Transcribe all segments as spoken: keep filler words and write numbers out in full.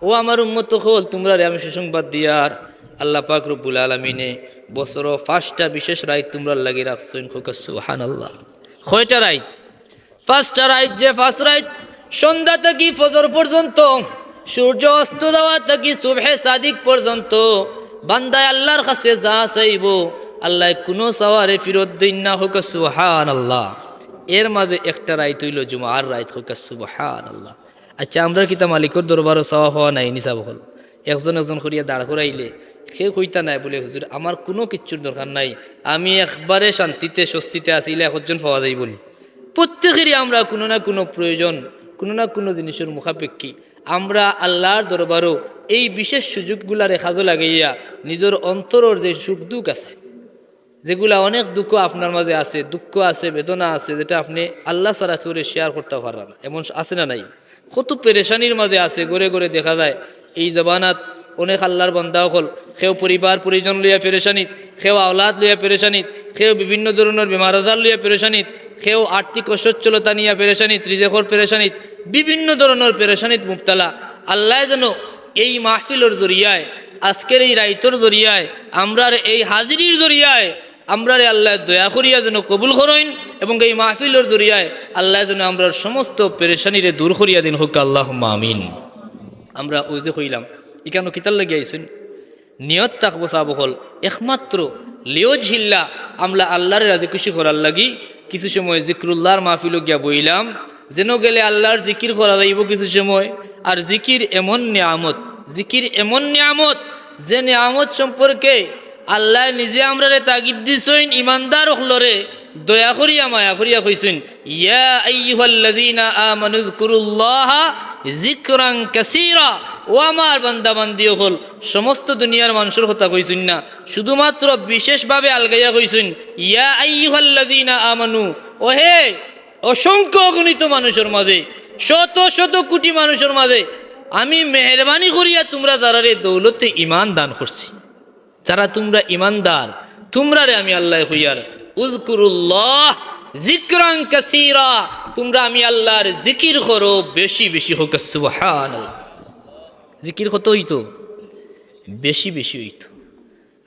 ও আমার উম্মত অকল, তুমরারে আমি সুসংবাদ দিয়ার, আল্লাহ পাক রব্বুল আলামিনে বছরো পাঁচটা বিশেষ রাইত তুমরার লাগি রাখছইন। কউক্কা সুবহানাল্লাহ। কয়টা রাইত? পাঁচটা রাইত, যে পাঁচ রাইত সন্ধ্যা থাকি ফজর পর্যন্ত, সূর্য অস্ত যাওয়া থাকি সুবহে সাদিক পর্যন্ত বান্দায় আল্লাহর কাছে যা চাইবো, আল্লায় কুনু চাওয়ারে ফিরত দেইন না। কউক্কা সুবহানাল্লাহ। এর মাঝে একটা রাইত অইলো জুমার রাইত। কউক্কা সুবহানাল্লাহ। আচ্ছা, আমরা কিতা মালিকর দরবারো চাওয়া পাওয়া নাই নি সাব অকল? একজন একজন করিয়া দাঁড় করাইলে কেউ কইতা নায় বুলে, "হুজুর, আমার কুনু কিচ্ছুর দরকার নাই, আমি একবারে শান্তিতে স্বস্তিতে আছি", ইলা একজন পাওয়া যাইবো নি? প্রত্যেকেরই আমরা কুনু না কুনু প্রয়োজন, কুনু না কুনু জিনিসর মুখাপেক্ষী। আমরা আল্লাহর দরবারো এই বিশেষ সুযোগগুলারে কাজো লাগাইয়া নিজর অন্তরর যে সুখ দুঃখ আছে, যেগুলা অনেক দুঃখ আপনার মাঝে আছে, দুঃখ আছে, বেদনা আছে, যেটা আপনে আল্লাহ ছাড়া কেউরে share করতা পাররা না, এমন আছে না নাই? কত পেরেশানির মাঝে আছে, ঘরে ঘরে দেখা যায়। এই জমানাত অনেক আল্লাহর বান্দা অকল, কেউ পরিবার পরিজন লইয়া পেরেশানিত, কেউ আওলাদ লইয়া পেরেশানিত, কেউ বিভিন্ন ধরনর বেমার আজার লইয়া পেরেশানিত, কেউ আর্থিক অসচ্ছলতা নিয়া পেরেশানিত, রিজেকর পেরেশানিত, বিভিন্ন ধরনর পেরেশানিত মুবতালা। আল্লায় যেন এই মাহফিলর জরিয়ায়, আজকের এই রাইতর জরিয়ায়, আমরার এই হাজিরির জরিয়ায় আমরারে আল্লায় দয়া করিয়া যেন কবুল করইন এবং এই মাহফিলর জরিয়ায় আল্লায় যেন আমরার সমস্ত পেরেশানিরে দূর করিয়া দেইন। কউক্কা আল্লাহুম্মা আমিন। আমরা অউ যে কইলাম, ইখানো কিতার লাগি আইছইন? নিয়ত থাকবো সাব অকল, একমাত্র লিওয়াজহিল্লাহ, আমরা আল্লাহরে রাজি খুশি করার লাগি। কিছু সময় জিকিরুল্লাহর মাহফিলো গিয়া বইলাম, যেন গেলে আল্লাহর জিকির করা যাইবো কিছু সময়। আর জিকির এমন নিয়ামত, জিকির এমন নিয়ামত, যে নিয়ামত সম্পর্কে আল্লায় নিজে আমরারে তাগিদ দিছইন, ইমানদার অকলরে দয়া করিয়া মায়া করিয়া কইছইন, "ইয়া আইয়ুহাল্লাযীনা আমানু যকুরুল্লাহা যিকরান কাসীরা।" ও আমার বান্দা বান্দি অকল, সমস্ত দুনিয়ার মানষর কথা কইছইন না, শুধুমাত্র বিশেষভাবে আলগাইয়া কইছইন, "ইয়া আইয়ুহাল্লাযীনা আমানু", ওহে অসংখ্য অগণিত মানুষর মাঝে, শত শত কোটি মানুষর মাঝে আমি মেহেরবানি করিয়া তুমরা যারারে দৌলতে ইমান দান করছি, যারা তুমরা ইমানদার, তুমরারে আমি আল্লায় কইয়ার, "উযকুরুল্লাহ যিকরান কাসীরা", তুমরা আমি আল্লাহর জিকির করো বেশি বেশি। কউক্কা সুবহানাল্লাহ। জিকির কত অইতো? বেশি বেশি অইতো।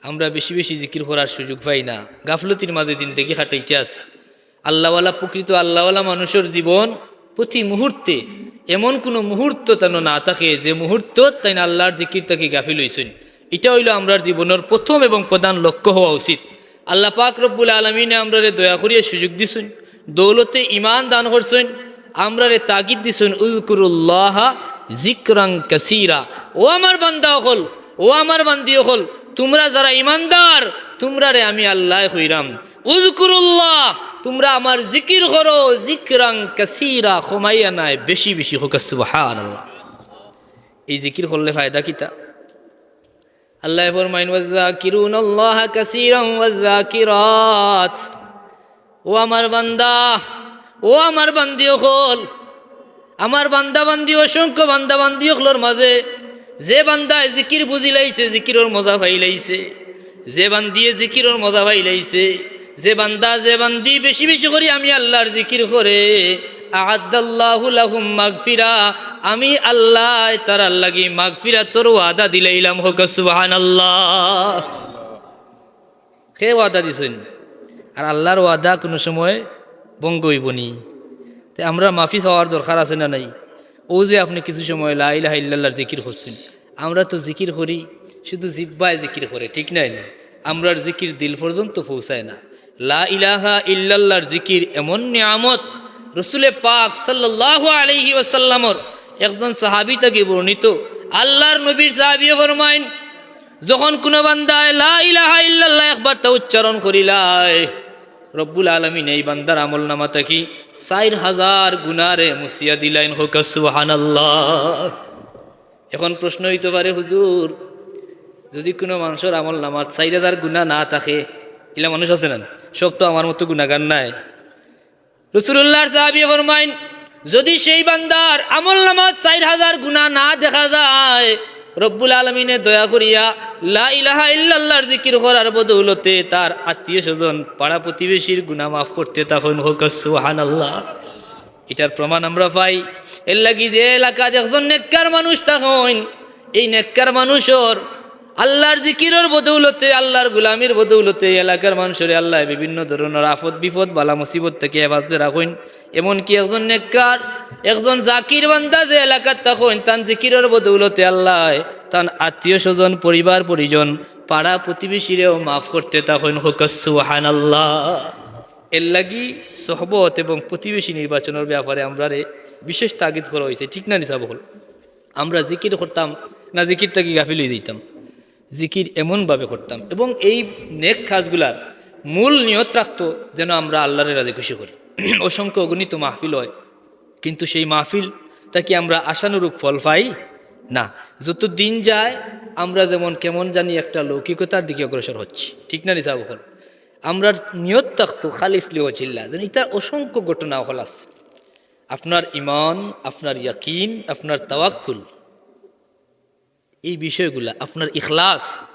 আমরা বেশি বেশি জিকির করার সুযোগ পাই না, গাফলতির মাঝে জিন্দেগি কাটাইতে আছি। আল্লাহওয়ালা, প্রকৃত আল্লাহওয়ালা মানুষর জীবন প্রতি মুহূর্তে এমন কুনু মুহূর্ত যেন না থাকে যে মুহূর্তত তাইন আল্লাহর জিকির থাকি গাফিল অইছইন। ইটা অইলো আমরার জীবনর প্রথম এবং প্রধান লক্ষ্য হওয়া উচিত। আল্লাহ পাক রব্বুল আলামিনে আমরারে দয়া করিয়া সুযোগ দিছইন, দৌলতে ইমান দান করছইন, আমরারে তাগিদ দিছইন, "উযকুরুল্লাহা যিকরান কাসীরা।" ও আমার বান্দা অকল, ও আমার বান্দি অকল, তুমরা যারা ইমানদার, তুমরারে আমি আল্লায় কইরাম, "উযকুরুল্লাহ", তুমরা আমার জিকির করো, "যিকরান কাসীরা", কমাইয়া নায়, বেশি বেশি। কউক্কা সুবহানাল্লাহ। এই জিকির করলে ফায়দা কিতা? আল্লায় ফরমাইন, "ওয়াযযাকিরুনাল্লাহা কাসীরান ওয়াযযাকিরাত।" ও আমার বান্দা, ও আমার বান্দি অকল, আমার বান্দা বান্দি, অসংখ্য বান্দা বান্দি অকলর মাঝে যে বান্দায় জিকির বুঝিলাইছে, জিকিরর মজা পাইলাইছে, যে বান্দিয়ে জিকিরর মজা পাইলাইছে, যে বান্দা, যে বান্দি বেশি বেশি করি আমি আল্লাহর জিকির করে, আ'আদ্দাল্লাহু লাহুম মাগফিরা, আমি আল্লায় তারার লাগি মাগফিরাতর ওয়াদা দিলাইলাম। কউক্কা সুবহানাল্লাহ। কে ওয়াদা দিছইন? আর আল্লাহর ওয়াদা কুনু সময় ভঙ্গ অইবো নি? তে আমরা মাফি চাওয়ার দরকার আছে না নাই? অউ যে আপনে কিছু সময় লা ইলাহা ইল্লাল্লাহর জিকির করছইন, আমরা তো জিকির করি, শুধু জিব্বায় জিকির করে, ঠিক নায় নি? আমরার জিকির দিল পর্যন্ত পৌঁছায় না। লা ইলাহা ইল্লাল্লাহর জিকির এমন নিয়ামত। রসুলে পাক সাল্লাল্লাহু আলাইহি ওয়াসাল্লামর একজন সাহাবী থাকি বর্ণিত, আল্লাহর নবীর সাহাবীয়ে ফরমাইন, যখন কুনু বান্দায় লা ইলাহা ইল্লাল্লাহ একবার তা উচ্চারণ করিলায়, রব্বুল আলামিন এই বান্দার আমল নামা থাকি চাইর হাজার গুনারে মুছিয়া দিলাইন। কউক্কা সুবহানাল্লাহ। এখন প্রশ্ন অইতো পারে, "হুজুর, যুদি কুনু মানষর আমল নামাত চাইর হাজার গুনা না থাকে, ইলা মানুষ আছে না? সব তো আমার মতো গুনাগার নায়।" রাসূলুল্লাহর সাহাবীয়ে ফরমাইন, যুদি সেই বান্দার আমল নামাত চাইর হাজার গুনা না দেখা যায়, রব্বুল আলামিনে দয়া করিয়া লা ইলাহা ইল্লাল্লাহর জিকির করার বদৌলতে তার আত্মীয় স্বজন, পাড়া প্রতিবেশীর গুনা মাফ করতে থাকইন। কউক্কা সুবহানাল্লাহ। ইটার প্রমাণ আমরা পাই। এরলাগি যে এলাকাত একজন নেককার মানুষ থাকইন, এই নেককার মানুষর আল্লাহর জিকিরর বদৌলতে, আল্লাহর গুলামির বদৌলতে এই এলাকার মানুষরে আল্লায় বিভিন্ন ধরনর আফত বিপদ, বালা মুসিবত থাকি হেফাজতে রাখইন। এমনকি একজন নেককার, একজন জাকির বান্দা যে এলাকাত থাকইন, তান জিকিরর বদৌলতে আল্লায় তান আত্মীয় স্বজন, পরিবার পরিজন, পাড়া প্রতিবেশীরেও মাফ করতে থাকইন। কউক্কা সুবহানাল্লাহ। এরলাগি সহবত এবং প্রতিবেশী নির্বাচনর ব্যাপারে আমরারে বিশেষ তাগিদ করা অইছে, ঠিক না নি সাব অকল? আমরা জিকির করতাম না, জিকির থাকি গাফিল অইযাইতাম। জিকির এমনভাবে করতাম এবং এই নেক কাজগুলার মূল নিয়ত রাখতো যেন আমরা আল্লাহরে রাজি খুশি করি। অসংখ্য অগণিত মাহফিল অয়, কিন্তু সেই মাহফিল থাকি আমরা আশানুরূপ ফল পাই না। যত দিন যায়, আমরা যেমন কেমন জানি একটা লৌকিকতার দিকে অগ্রসর হচ্ছি, ঠিক না নি সাব অকল? আমরার নিয়ত থাকতো খালিস লিওয়াজিল্লাহ, যেন ইতার অসংখ্য ঘটনা অকল আছে। আপনার ইমান, আপনার ইয়াকিন, আপনার তাওয়াক্কুল, এই বিষয়গুলা, আপনার ইখলাস,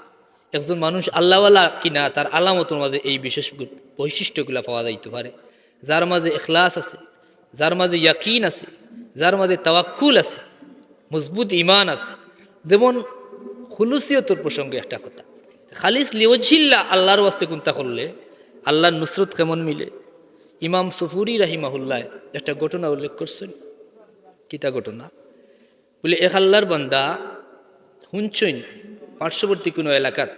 একজন মানুষ আল্লাহওয়ালা কিনা তার আলামতর মাঝে এই বিশেষ গু-, বৈশিষ্ট্যগুলা পাওয়া যাইতে পারে। যার মাঝে ইখলাস আছে, যার মাঝে ইয়াকিন আছে, যার মাঝে তাওয়াক্কুল আছে, মজবুত ইমান আছে। যেমন খুলুসিয়তর প্রসঙ্গে একটা কথা, খালিস লিওয়াজিল্লাহ, আল্লাহর ওয়াস্তে কুন্তা করলে আল্লাহর নুসরত কেমন মিলে? ইমাম সফুরি রাহিমাহুল্লাহ একটা ঘটনা উল্লেখ করছেন। কিতা ঘটনা? বলে, এক আল্লাহর বান্দা হুনছইন পার্শ্ববর্তী কোনো এলাকাত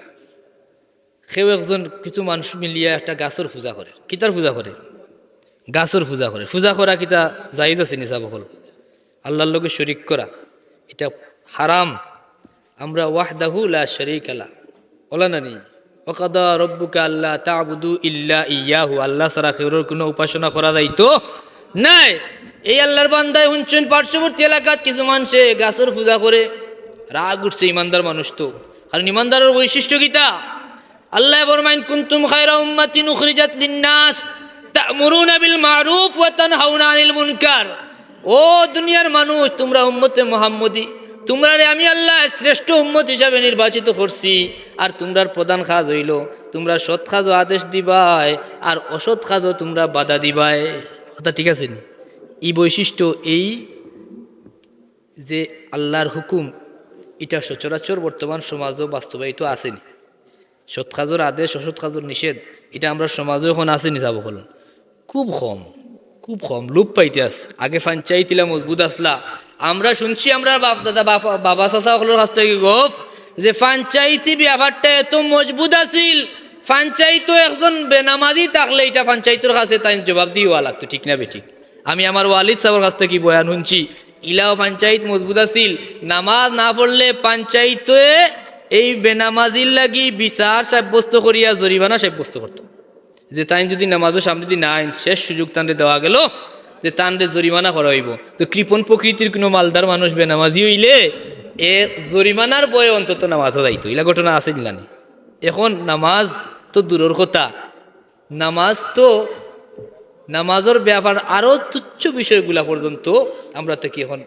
কেউ একজন, কিছু মানুষ মিলিয়া একটা গাছর পূজা করে। কিতার পূজা করে? গাছর পূজা করে। পূজা করা কিতা জায়েজ আছে নি সাব অকল? আল্লাহর লগে শরিক করা, ইটা হারাম। আমরা ওয়াহদাহু লা শারীকা লা, অলা না নি? ওয়া কাদা রাব্বুকা আল্লা তা'বুদু ইল্লা ইয়াহু, আল্লাহ ছাড়া কেউরর কোনো উপাসনা করা যাইতো নায়। এই আল্লাহর বান্দায় হুনছইন পার্শ্ববর্তী এলাকাত কিছু মানষে গাছর পূজা করে, রাগ উঠছে ইমানদার মানুষ তো। কারণ ইমানদারর বৈশিষ্ট্য কিতা? আল্লায় ফরমাইন, "কুনতুম খায়রা উম্মাতিন উখরিজাত লিন্নাস তা'মুরুনা বিল মা'রুফ ওয়া তানহাউনা আনিল মুনকার।" ও দুনিয়ার মানুষ, তুমরা উম্মতে মুহাম্মদী, তুমরারে আমি আল্লায় শ্রেষ্ঠ উম্মত হিসাবে নির্বাচিত করছি। আর তুমরার প্রধান কাজ অইলো, তুমরা সৎ কাজো আদেশ দিবায়, আর অসৎ কাজো তুমরা বাধা দিবায়। কথা ঠিক আছে নি? ই বৈশিষ্ট্য, এই যে আল্লাহর হুকুম, ইটা সচরাচর বর্তমান সমাজো বাস্তবায়িত আছে নি? সৎ কাজর আদেশ, অসৎ কাজর নিষেধ, ইটা আমরার সমাজো এখন আছে নি সাব অকল? খুব কম, খুব কম, লোপ পাইতে আছে। আগে পঞ্চায়েত ইলা মজবুত আছলা। আমরা হুনছি আমরার বাপ দাদা, বাপ, বাবা চাচা অকলর কাছ থাকি গফ যে পঞ্চায়েতি ব্যাপারটা এত মজবুত আছিল, পঞ্চায়েতো একজন বেনামাজি থাকলে ইটা পঞ্চায়েতর কাছে তাইন জবাবদিহি অওয়া লাগতো, ঠিক না বেঠিক? আমি আমার ওয়ালিদ সাবর কাছ থাকি বয়ান হুনছি, ইলাও পঞ্চায়েত মজবুত আছিল, নামাজ না পড়লে পঞ্চায়েতে এই বেনামাজির লাগি বিচার সাব্যস্ত করিয়া জরিমানা সাব্যস্ত করতো। যে তাইন যুদি নামাজো সামনেদি না আইন, শেষ সুযোগ তানরে দেওয়া গেলো যে তানরে জরিমানা করা অইবো। তো কৃপণ প্রকৃতির কোনো মালদার মানুষ বেনামাজি অইলে এ জরিমানার ভয়ে অন্তত নামাজো যাইতো। ইলা ঘটনা আছে নি না নি? এখন নামাজ তো দূরর কথা, নামাজ তো, নামাজর ব্যাপার আরো তুচ্ছ বিষয়গুলা পর্যন্ত আমরা থাকি এখন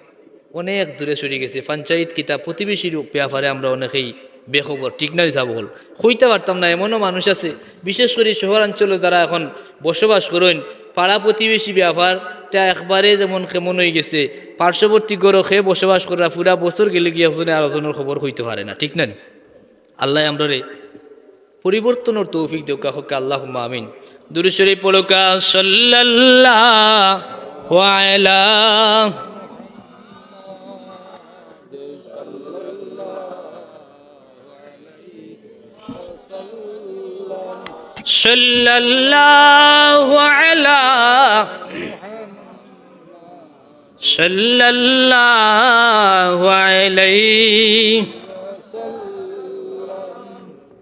অনেক দূরে সরি গেছি। পঞ্চায়েত কিতা, প্রতিবেশীর ব্যাপারে আমরা অনেকেই বেখবর, ঠিক না নি সাব অকল? কইতা পারতাম না, এমনও মানুষ আছে, বিশেষ করি শহরাঞ্চলো যারা এখন বসবাস করইন, পাড়া প্রতিবেশী ব্যাপারটা একবারে যেমন কেমন অইগেছে, পার্শ্ববর্তী ঘরো কে বসবাস কররা, পুরা বছর গেলেগি একজনে আরকজনর খবর কইতো পারে না, ঠিক না নি? আল্লায় আমরারে পরিবর্তনর তৌফিক দেউক্কা, কউক্কা আল্লাহুম্মা আমিন। দুরূদ শরীফ পড়উক্কা, সাল্লাল্লাহু আলা, সাল্লাল্লাহু আলা সাল্লাল্লাহু আলাইহি।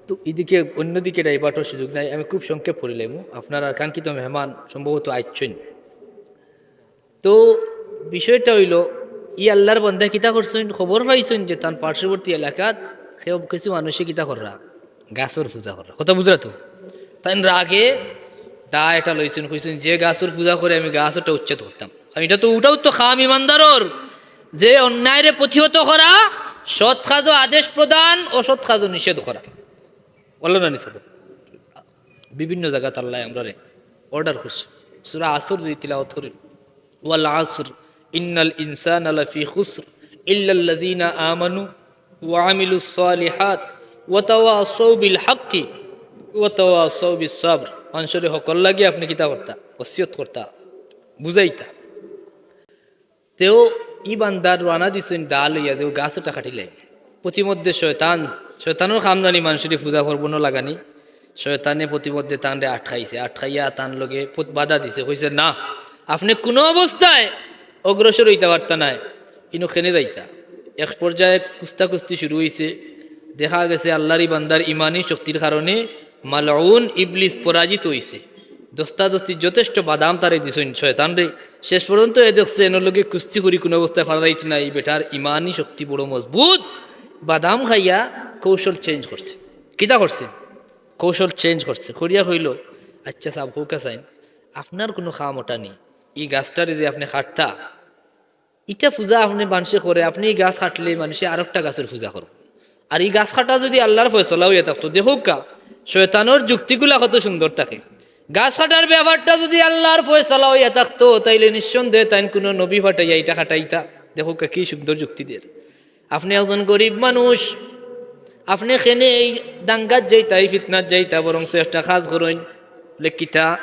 তো এদিকে অন্যদিকে divert অওয়ার সুযোগ নাই, আমি খুব সংক্ষেপ করিলাইমু। আপনারার কাঙ্ক্ষিত মেহমান সম্ভবত আইচ্ছইন। তো বিষয়টা অইলো, ই আল্লাহর বান্দায় কিতা করছইন, খবর পাইছইন যে তান পার্শ্ববর্তী এলাকাত কেউ কিছু মানুষে কিতা কররা, গাছর পূজা কররা। কথা বুঝরা তো? তাইন রাগে দা এটা লইছইন, কইছইন, "যে গাছর পূজা করে আমি গাছ ওটা উচ্ছেদ করতাম।" কারণ এটা তো, ওটাও তো কাম ইমানদারর, যে অন্যায়রে প্রতিহত করা, সৎ কাজো আদেশ প্রদান, অসৎ কাজো নিষেধ করা। বললো না নি সাব? বিভিন্ন জাগাত আল্লায় আমরারে order করছে। সূরা আসর যদি তিলাওয়াত করি, "ওয়াল আসর, ইন্নাল ইনসানা লাফি খুসর, ইল্লাল্লাযিনা আমানু ওয়া আমিলুস সালিহাত ওয়া তাওয়াসাউ বিল হাক্কি ওয়া তাওয়াসাউ বিস সাবর। মানষরে হকর লাগি আপনে কিতা করতা? ওসিয়ত করতা, বুঝাইতা। তেও ই বান্দার রওয়ানা দিছইন দা লইয়া, যে ও গাছ এটা কাটিলাই। প্রতিমধ্যে শয়তান, শয়তানর কাম জানি মানষরে পূজা করবো না লাগানি। শয়তানে প্রতিমধ্যে তানরে আটকাইছে, আটকাইয়া তান লগে পথ বাধা দিছে, কইছে, "না, আপনে কুনু অবস্থায় অগ্রসর অইতা পারতা নায়, ইনো কেনে যাইতা?" এক পর্যায়ে কুস্তাকুস্তি শুরু অইছে। দেখা গেছে আল্লাহর ই বান্দার ইমানি শক্তির কারণে মালউন ইবলিস পরাজিত অইছে। দস্তাদস্তি যথেষ্ট বাদাম তারে দিছইন শয়তানরে। শেষ পর্যন্ত এ দেখছে এনর লগে কুস্তি করি কুনু অবস্থায় পারা যাইতো না। ই বেটার ইমানি শক্তি বড় মজবুত। বাদাম খাইয়া কৌশল চেঞ্জ করছে। কিতা করছে? কৌশল চেঞ্জ করছে। করিয়া কইলো, "আচ্ছা সাব, কউক্কা চাইন, আপনার কুনু কাম ওটা নি, ই গাছটারে যে আপনে কাটতা, ইটা পূজা আপনে মানষে করে, আপনে ই গাছ কাটলে মানষে আরোকটা গাছর পূজা করবো। আর ই গাছ কাটা যুদি আল্লাহর ফয়সালা অইয়া থাকতো, দেখউক্কা, শয়তানর যুক্তিগুলা কত সুন্দর থাকে। গাছ কাটার ব্যাপারটা যুদি আল্লাহর ফয়সালা অইয়া থাকতো, তাইলে নিঃসন্দেহে তাইন কুনু নবী পাঠাইয়া ইটা কাটাইতা।" দেখউক্কা, কি সুন্দর যুক্তি দের। আপনে একজন গরিব মানুষ, আপনে কেনে এই দাঙ্গাত যাইতা, এই ফিতনাত যাইতা, বরং একটা কাজ করইন। বুলে, "কিতা?"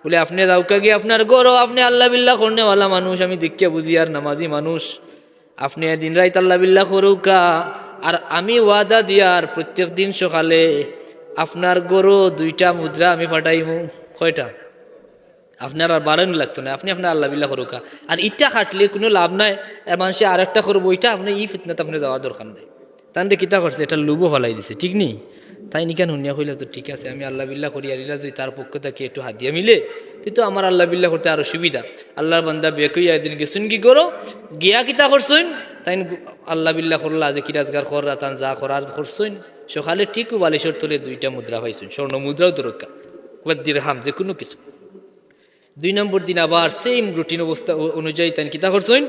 বুলে, "আপনে যাউক্কা গিয়া আপনার ঘরো, আপনে আল্লাহ বিল্লাহ করনেওয়ালা মানুষ, আমি দেখিয়া বুঝিয়ার নামাজি মানুষ। আপনে দিন রাইত আল্লাহ বিল্লাহ করউক্কা, আর আমি ওয়াদা দিয়ার প্রত্যেক দিন সকালে আপনার ঘরো দুইটা মুদ্রা আমি পাঠাইমু।" কয়টা? আপনার আর বাড়ানি লাগতো না, আপনে আপনার আল্লাহ বিল্লাহ করউক্কা। আর ইটা কাটলে কুনু লাভ নাই, এ মানষে আরেকটা করবো, ইটা আপনে ই ফিতনাত আপনে যাওয়ার দরকার নাই। তানরে কিতা করছে, এটা লোভও ফালাই দিছে, ঠিক নি? তাইন ইখান হুনিয়া কইলা, "তো ঠিক আছে, আমি আল্লাহ বিল্লাহ করি, আর ইলা যুদি তার পক্ষ থাকি একটু হাদিয়া মিলে, তে তো আমার আল্লাহ বিল্লাহ করতে আরো সুবিধা।" আল্লাহর বান্দা বেকুইয়া এদিন গেছইন কি করো, গিয়া কিতা করছইন, তাইন আল্লাহ বিল্লাহ করলা, যে কি রাজগার কররা, তান যা করার করছইন, সকালে ঠিক বালিশর তলে দুইটা মুদ্রা পাইছইন, স্বর্ণ মুদ্রাও দরকার, বা দিরহাম, যে কুনু কিছু। দুই নম্বর দিন আবার সেম রুটিন অবস্থা অ-, অনুযায়ী তাইন কিতা করছইন?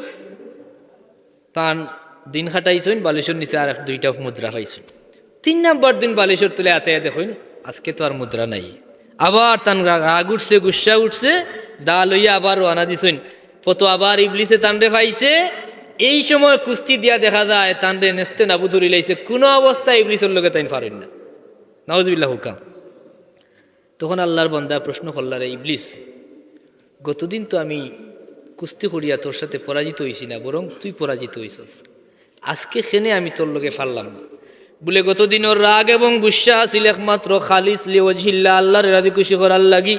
তান দিন কাটাইছইন, বালিশর নিচে আর এক দুইটা মুদ্রা পাইছইন। তিন নম্বর দিন বালিশর তলে আতাইয়া দেখইন, আজকে তো আর মুদ্রা নাই। আবার তান রা-, রাগ উঠছে, গুসা উঠছে, দা লইয়া আবার রওয়ানা দিছইন। পথো আবার ইবলিসে তানরে পাইছে। এই সময় কুস্তি দিয়া দেখা যায় তানরে নেস্তে নাবুদ করিলাইছে। কুনু অবস্থায় ইবলিসর লগে তাইন পারইন না। নাউজুবিল্লাহ হুকাম। তখন আল্লাহর বান্দা প্রশ্ন করলা, "রে ইবলিস, গতদিন তো আমি কুস্তি করিয়া তোর সাথে পরাজিত অইছি না, বরং তুই পরাজিত অইছস। আজকে কেনে আমি তোর লগে পারলাম না?" বুলে, "গতদিনর রাগ এবং গুসা আছিল একমাত্র খালিস লিওয়াজহিল্লাহ, আল্লাহরে রাজি খুশি করার লাগি।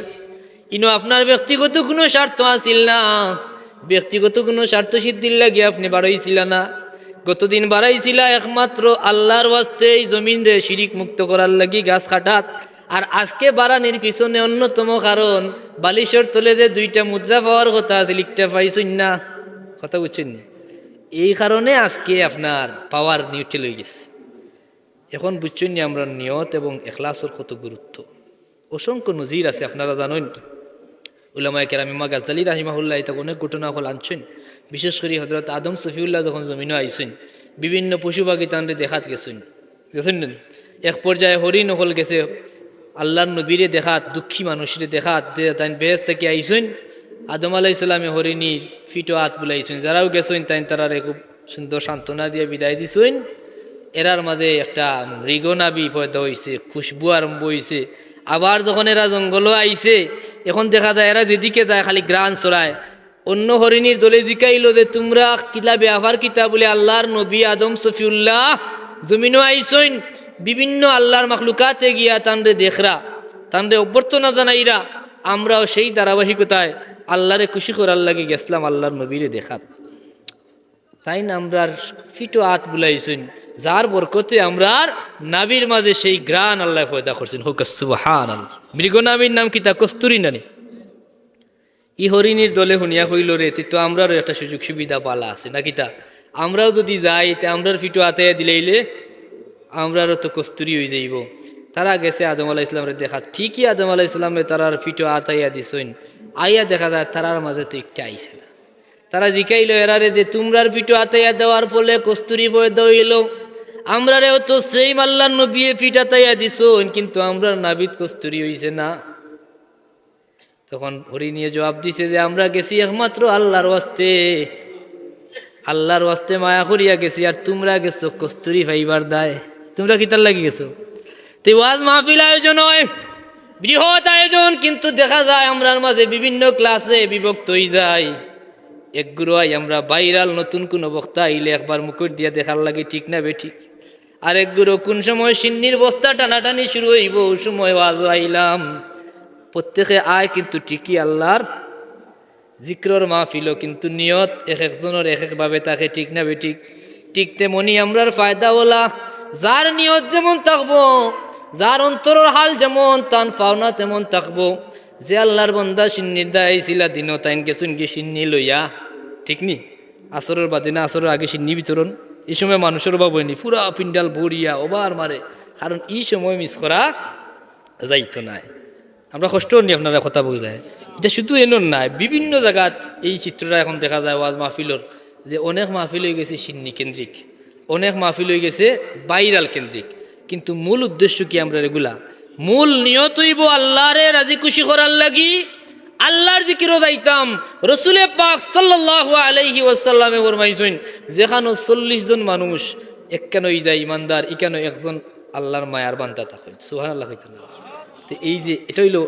ইনো আপনার ব্যক্তিগত কুনু স্বার্থ আছিল না, ব্যক্তিগত কুনু স্বার্থ সিদ্ধির লাগি আপনে বাড়াইছিলা না। গতদিন বাড়াইছিলা একমাত্র আল্লাহর ওয়াস্তে এই জমিনরে শিরিক মুক্ত করার লাগি গাছ কাটাত, আর আজকে বাড়ানির পিছনে অন্যতম কারণ বালিশর তলে যে দুইটা মুদ্রা পাওয়ার কথা আছিল, একটা পাইছইন না।" কথা বুঝছইন নি? এই কারণে আজকে আপনার পাওয়ার নিউট্রাল অইগেছে। এখন বুঝছইন নি আমরার নিয়ত এবং এখলাসর কত গুরুত্ব? অসংখ্য নজির আছে, আপনারা জানইন। উলামায়ে কেরাম, ইমাম গাজ্জালী রাহিমাহুল্লাহ ইতা অনেক ঘটনা অকল আনছইন। বিশেষ করি হযরত আদম সফিউল্লাহ যখন জমিনো আইছইন, বিভিন্ন পশু পাখি তানরে দেখাত গেছইন, গেছইন না নি? এক পর্যায়ে হরিণ অকল গেছে আল্লাহর নবীরে দেখাত, দুঃখী মানুষরে দেখাত, যে তাইন বেহেশত থাকি আইছইন। আদম আলাইহিস সালামে হরিণীর ফিটো আত বুলাইছইন, যারাও গেছইন তাইন তারারে খুব সুন্দর সান্ত্বনা দিয়া বিদায় দিছইন। এরার মাঝে একটা মৃগনাভি পয়দা অইছে, খুশবু আরম্ভ অইছে। আবার যখন এরা জঙ্গলো আইছে, এখন দেখা যায় এরা যেদিকে যায় খালি ঘ্রাণ ছড়ায়। অন্য হরিণীর দলে জিকাইলো যে, "তুমরা কিলা ব্যাপার কিতা?" বুলে, "আল্লাহর নবী আদম সফিউল্লাহ জমিনো আইছইন, বিভিন্ন আল্লাহর মাখলুকাতে গিয়া তানরে দেখরা, তানরে অভ্যর্থনা জানাইরা, আমরাও সেই ধারাবাহিকতায় আল্লাহরে খুশি করার লাগি গেছলাম আল্লাহর নবীরে দেখাত।" তাইন আমরার ফিটো আত বুলাইছইন, যার বরকতে আমরার নাভির মাঝে সেই ঘ্রাণ আল্লায় পয়দা করছইন। কউক্কা সুবহানাল্লাহ। মৃগনাভির নাম কিতা? কস্তুরী না নি? ই হরিণীর দলে হুনিয়া কইলো, "রে, তে তো আমরারও একটা সুযোগ সুবিধা বালা আছে, না কিতা? আমরাও যুদি যাই, তে আমরার ফিটো আতাইয়া দিলাইলে আমরারও তো কস্তুরী অইযাইবো।" তারা গেছে আদম আলাইহিস সালামরে দেখাত, ঠিকই আদম আলাইহিস সালামে তারার ফিটো আতাইয়া দিছইন। আইয়া দেখা যায় তারার মাঝে তো একটা আইছে না। তারা জিকাইলো এরারে যে, "তুমরার ফিটো আতাইয়া দেওয়ার ফলে কস্তুরী পয়দা অইলো, আমরারেও তো সেম আল্লাহর নবীয়ে ফিট আতাইয়া দিছইন, কিন্তু আমরার নাভিত কস্তুরী অইছে না।" তখন হরিণীয়ে জবাব দিছে যে, "আমরা গেছি একমাত্র আল্লাহর ওয়াস্তে, আল্লাহর ওয়াস্তে মায়া করিয়া গেছি, আর তুমরা গেছো কস্তুরি পাইবার দায়। তুমরা কিতার লাগি গেছো? তে ওয়াজ মাহফিল আয়োজন হয়, বৃহৎ আয়োজন, কিন্তু দেখা যায় আমরার মাঝে বিভিন্ন ক্লাসে বিভক্ত অই যায়। এক গুরু আই আমরা ভাইরাল, নতুন কুনু বক্তা আইলে একবার মুখর দিয়া দেখার লাগি, ঠিক না বেঠিক? আর এক গুরু কুন সময় শিন্নির বস্তা টানাটানি শুরু অইবো, অউ সময় ওয়াজও আইলাম। প্রত্যেকে আয় কিন্তু ঠিকই আল্লাহর জিকিরর মাহফিলও, কিন্তু নিয়ত এক একজনর এক একভাবে থাকে, ঠিক না বেঠিক? ঠিক তেমনি আমরার ফায়দাওয়ালা, যার নিয়ত যেমন থাকবো, যার অন্তরর হাল যেমন, তান পাওনা তেমন থাকবো। যে আল্লাহর বন্দা শিন্নির দায় আইছিলা দিনও, তাইন গেছইন গি শিন্নি লইয়া, ঠিক নি? আসরর বাদে না, আসরর আগে শিন্নি বিতরণ, ই সময় মানুষর অভাব অয়নি, পুরা পিন্ডাল ভরিয়া ওভার মারে, কারণ ই সময় মিস করা যাইতো নায়। আমরা কষ্ট অয়নি আপনারা কথা বুঝলায়। ইটা শুধু এনর নায়, বিভিন্ন জাগাত এই চিত্রটা এখন দেখা যায় ওয়াজ মাহফিলর, যে অনেক মাহফিল অই গেছে শিন্নি কেন্দ্রিক, অনেক মাহফিল অই গেছে ভাইরাল কেন্দ্রিক। কিন্তু মূল উদ্দেশ্য কি আমরার এগুলা? মূল নিয়ত অইবো আল্লাহরে রাজি খুশি করার লাগি, আল্লাহর জিকিরও যাইতাম। রসুলে পাক সাল্লাল্লাহু আলাইহি ওয়াসাল্লামে ফরমাইছইন, যেখানো চল্লিশ জন মানুষ একখানো অই যায় ইমানদার, ইখানো একজন আল্লাহর মায়ার বান্দা থাকে। সুবহানাল্লাহ কইতা না? তে এই যে ইটা অইলো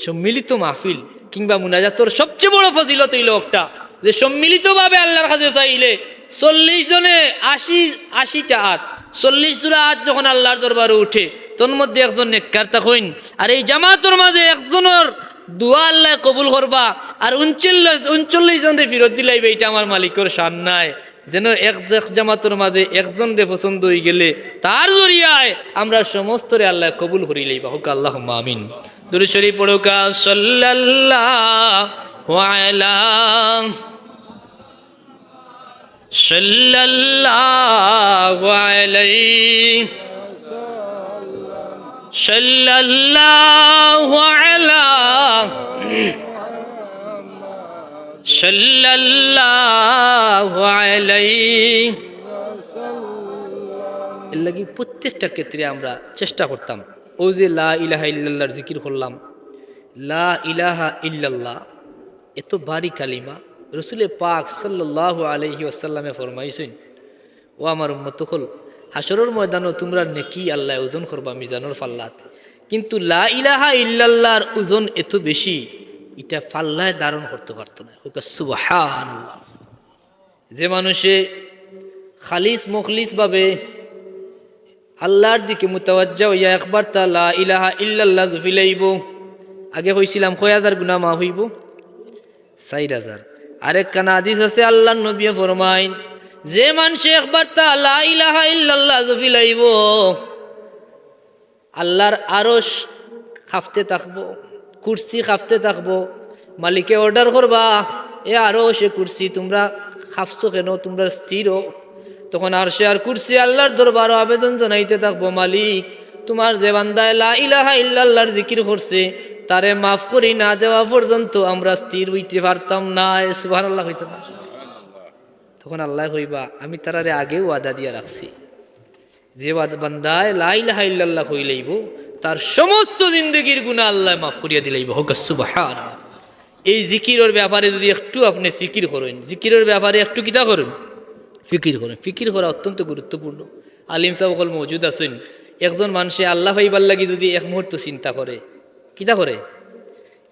সম্মিলিত মাহফিল কিংবা মুনাজাতর সবচেয়ে বড় ফজিলত অইলো একটা, যে সম্মিলিতভাবে আল্লাহর কাছে চাইলে চল্লিশ জনে আশি, আশিটা আত, চল্লিশ জোড়া আত যখন আল্লাহর দরবারো উঠে, তন্মধ্যে একজন নেককার থাকইন। আর এই জামাতর মাঝে একজনর দোয়া আল্লায় কবুল করবা, আর ঊনচল্লিশ, ঊনচল্লিশ জনরে ফিরত দিলাইবা, ইটা আমার মালিকর শান নায়। যেন এক, এক জামাতর মাঝে একজনরে পছন্দ অই গেলে তার জরিয়ায় আমরার সমস্তরে আল্লায় কবুল করিলাইবা। কউক্কা আল্লাহুম্মা আমিন। দুরূদ শরীফ পড়উক্কা, সাল্লাল্লাহু আলা, সাল্লাল্লাহু আলাইহি, সাল্লাল্লাহু আলা, সাল্লাল্লাহু আলাইহি। এর লাগি প্রত্যেকটা ক্ষেত্রে আমরা চেষ্টা করতাম। অউ যে লা ইলাহা ইল্লাল্লাহর জিকির করলাম, লা ইলাহা ইল্লাল্লাহ, এত ভারী কালিমা। রসুলে পাক সাল্লাল্লাহু আলাইহি ওয়াসাল্লামে ফরমাইছইন, "ও আমার উম্মত অকল, হাশরর ময়দানো তুমরার নেকি আল্লায় ওজন করবা মিজানর পাল্লাত, কিন্তু লা ইলাহা ইল্লাল্লাহর ওজন এত বেশি, ইটা পাল্লায় ধারণ করতে পারতো না।" কউক্কা সুবহানাল্লাহ। যে মানুষে খালিস মুখলিসভাবে আল্লাহর দিকে মুতাওয়াজ্জা অইয়া একবারতা লা ইলাহা ইল্লাল্লাহ জুফিলাইবো, আগে কইছিলাম কয় হাজার গুনা মাফ অইবো? চাইর হাজার। আরেকখান হাদিস আছে, আল্লাহর নবীয়ে ফরমাইন, যে মানষে একবারতা লা ইলাহা ইল্লাল্লাহ জুফিলাইবো, আল্লাহর আরশ কাঁপতে থাকবো, কুরসি কাঁপতে থাকবো। মালিকে অর্ডার করবা, "এ আরশ, এ কুরসি, তুমরা কাঁপছো কেনে? তুমরা স্থির অও।" তখন আরশে আর কুরসি আল্লাহর দরবারো আবেদন জানাইতে থাকবো, "মালিক, তুমার যে বান্দায় লা ইলাহা ইল্লাল্লাহর জিকির করছে, তারে মাফ করি না দেওয়া পর্যন্ত আমরা স্থির অইতে পারতাম নায়।" সুবহানাল্লাহ কইতা না? তখন আল্লায় কইবা, "আমি তারারে আগেউ ওয়াদা দিয়া রাখছি।" যে বাদ-, বান্দায় লা ইলাহা ইল্লাল্লাহ কইলাইবো, তার সমস্ত জিন্দেগির গুনা আল্লায় মাফ করিয়া দিলাইবো। কউক্কা সুবহানাল্লাহ। এই জিকিরর ব্যাপারে যুদি একটু আপনে ফিকির করইন, জিকিরর ব্যাপারে একটু কিতা করইন? ফিকির করইন। ফিকির করা অত্যন্ত গুরুত্বপূর্ণ। আলিম সাব অকল মওজুদ আছইন। একজন মানষে আল্লাহ পাইবার লাগি যুদি এক মুহূর্ত চিন্তা করে, কিতা করে?